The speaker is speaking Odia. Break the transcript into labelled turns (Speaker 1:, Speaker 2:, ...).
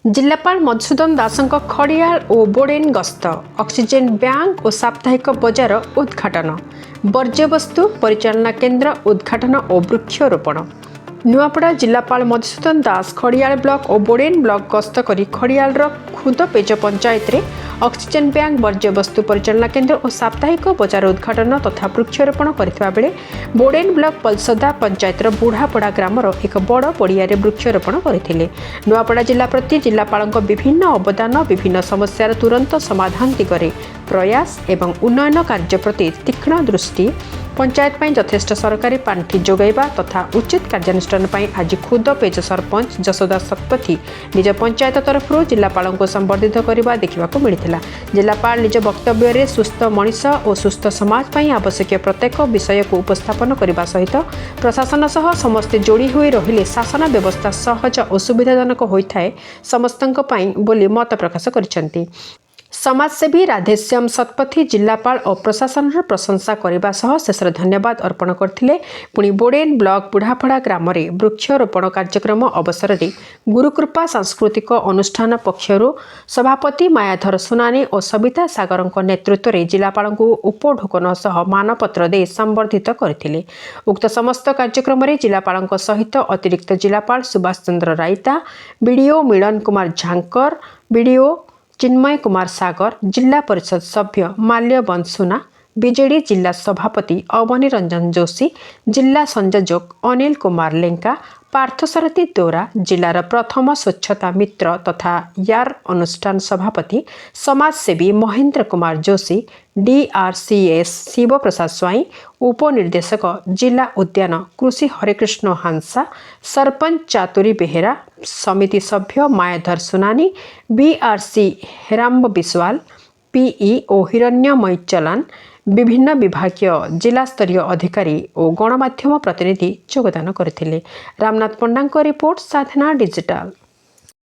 Speaker 1: ଜିଲ୍ଲାପାଳ ମଧୁସୂଦନ ଦାସଙ୍କ ଖଡ଼ିଆଳ ଓ ବୋଡେନ ଗସ୍ତ, ଅକ୍ସିଜେନ୍ ବ୍ୟାଙ୍କ ଓ ସାପ୍ତାହିକ ବଜାର ଉଦ୍ଘାଟନ, ବର୍ଜ୍ୟବସ୍ତୁ ପରିଚାଳନା କେନ୍ଦ୍ର ଉଦ୍ଘାଟନ ଓ ବୃକ୍ଷରୋପଣ। ନୂଆପଡ଼ା ଜିଲ୍ଲାପାଳ ମଧୁସୂଦନ ଦାସ ଖଡ଼ିଆଳ ବ୍ଲକ ଓ ବୋଡେନ ବ୍ଲକ ଗସ୍ତ କରି ଖଡ଼ିଆଳର ଖୁଦପେଜ ପଞ୍ଚାୟତରେ ଅକ୍ସିଜେନ୍ ବ୍ୟାଙ୍କ, ବର୍ଜ୍ୟବସ୍ତୁ ପରିଚାଳନା କେନ୍ଦ୍ର ଓ ସାପ୍ତାହିକ ବଜାର ଉଦ୍ଘାଟନ ତଥା ବୃକ୍ଷରୋପଣ କରିଥିବା ବେଳେ ବୋଡେନ ବ୍ଲକ ପଲସଦା ପଞ୍ଚାୟତର ବୁଢ଼ାପଡ଼ା ଗ୍ରାମର ଏକ ବଡ଼ ପଡ଼ିଆରେ ବୃକ୍ଷରୋପଣ କରିଥିଲେ। ନୂଆପଡ଼ା ଜିଲ୍ଲା ପ୍ରତି ଜିଲ୍ଲାପାଳଙ୍କ ବିଭିନ୍ନ ଅବଦାନ, ବିଭିନ୍ନ ସମସ୍ୟାର ତୁରନ୍ତ ସମାଧାନ ଦିଗରେ ପ୍ରୟାସ ଏବଂ ଉନ୍ନୟନ କାର୍ଯ୍ୟ ପ୍ରତି ତୀକ୍ଷ୍ଣ ଦୃଷ୍ଟି, ପଞ୍ଚାୟତ ପାଇଁ ଯଥେଷ୍ଟ ସରକାରୀ ପାଣ୍ଠି ଯୋଗାଇବା ତଥା ଉଚିତ କାର୍ଯ୍ୟାନୁଷ୍ଠାନ ପାଇଁ ଆଜି ଖୁଦ ପେଜ ସରପଞ୍ଚ ଯଶୋଦା ଶତପଥୀ ନିଜ ପଞ୍ଚାୟତ ତରଫରୁ ଜିଲ୍ଲାପାଳଙ୍କୁ ସମ୍ବର୍ଦ୍ଧିତ କରିବା ଦେଖିବାକୁ ମିଳିଥିଲା। ଜିଲ୍ଲାପାଳ ନିଜ ବକ୍ତବ୍ୟରେ ସୁସ୍ଥ ମଣିଷ ଓ ସୁସ୍ଥ ସମାଜ ପାଇଁ ଆବଶ୍ୟକୀୟ ପ୍ରତ୍ୟେକ ବିଷୟକୁ ଉପସ୍ଥାପନ କରିବା ସହିତ ପ୍ରଶାସନ ସହ ସମସ୍ତେ ଯୋଡ଼ି ହୋଇ ରହିଲେ ଶାସନ ବ୍ୟବସ୍ଥା ସହଜ ଓ ସୁବିଧାଜନକ ହୋଇଥାଏ ସମସ୍ତଙ୍କ ପାଇଁ ବୋଲି ମତ ପ୍ରକାଶ କରିଛନ୍ତି। ସମାଜସେବୀ ରାଧେଶ୍ୟାମ ଶତପଥୀ ଜିଲ୍ଲାପାଳ ଓ ପ୍ରଶାସନର ପ୍ରଶଂସା କରିବା ସହ ଶେଷରେ ଧନ୍ୟବାଦ ଅର୍ପଣ କରିଥିଲେ। ପୁଣି ବୋଡେନ ବ୍ଲକ ବୁଢ଼ାପଡ଼ା ଗ୍ରାମରେ ବୃକ୍ଷରୋପଣ କାର୍ଯ୍ୟକ୍ରମ ଅବସରରେ ଗୁରୁକୃପା ସାଂସ୍କୃତିକ ଅନୁଷ୍ଠାନ ପକ୍ଷରୁ ସଭାପତି ମାୟାଧର ସୁନାନୀ ଓ ସବିତା ସାଗରଙ୍କ ନେତୃତ୍ୱରେ ଜିଲ୍ଲାପାଳଙ୍କୁ ଉପଢୌକନ ସହ ମାନପତ୍ର ଦେଇ ସମ୍ବର୍ଦ୍ଧିତ କରିଥିଲେ। ଉକ୍ତ ସମସ୍ତ କାର୍ଯ୍ୟକ୍ରମରେ ଜିଲ୍ଲାପାଳଙ୍କ ସହିତ ଅତିରିକ୍ତ ଜିଲ୍ଲାପାଳ ସୁଭାଷ ଚନ୍ଦ୍ର ରାଇତା, ବିଡ଼ିଓ ମିଳନ କୁମାର ଝାଙ୍କର, ବିଡ଼ିଓ ଚିନ୍ମୟ କୁମାର ସାଗର, ଜିଲ୍ଲା ପରିଷଦ ସଭ୍ୟ ମାଲ୍ୟବନ୍ତ ସୁନା, ବିଜେଡି ଜିଲ୍ଲା ସଭାପତି ଅବନୀ ରଞ୍ଜନ ଯୋଶୀ, ଜିଲ୍ଲା ସଂଯୋଜକ ଅନିଲ କୁମାର ଲେଙ୍କା, ପାର୍ଥସାରଥୀ ଦୋରା, ଜିଲ୍ଲାର ପ୍ରଥମ ସ୍ୱଚ୍ଛତା ମିତ୍ର ତଥା ୟାର ଅନୁଷ୍ଠାନ ସଭାପତି ସମାଜସେବୀ ମହେନ୍ଦ୍ର କୁମାର ଯୋଶୀ, ଡିଆର୍ସିଏସ୍ ଶିବପ୍ରସାଦ ସ୍ୱାଇଁ, ଉପନିର୍ଦ୍ଦେଶକ ଜିଲ୍ଲା ଉଦ୍ୟାନ କୃଷି ହରେକୃଷ୍ଣ ହାଂସା, ସରପଞ୍ଚ ଚାତୁରୀ ବେହେରା, ସମିତି ସଭ୍ୟ ମାୟାଧର ସୁନାନୀ, ବିଆର୍ସି ହେରାମ୍ବ ବିଶ୍ୱାଲ, ପିଇ ଓ ହିରଣ୍ୟମୟୀ ଚଲାନ, ବିଭିନ୍ନ ବିଭାଗୀୟ ଜିଲ୍ଲାସ୍ତରୀୟ ଅଧିକାରୀ ଓ ଗଣମାଧ୍ୟମ ପ୍ରତିନିଧି ଯୋଗଦାନ କରିଥିଲେ। ରାମନାଥ ପଣ୍ଡାଙ୍କ ରିପୋର୍ଟ, ସାଧନା ଡିଜିଟାଲ।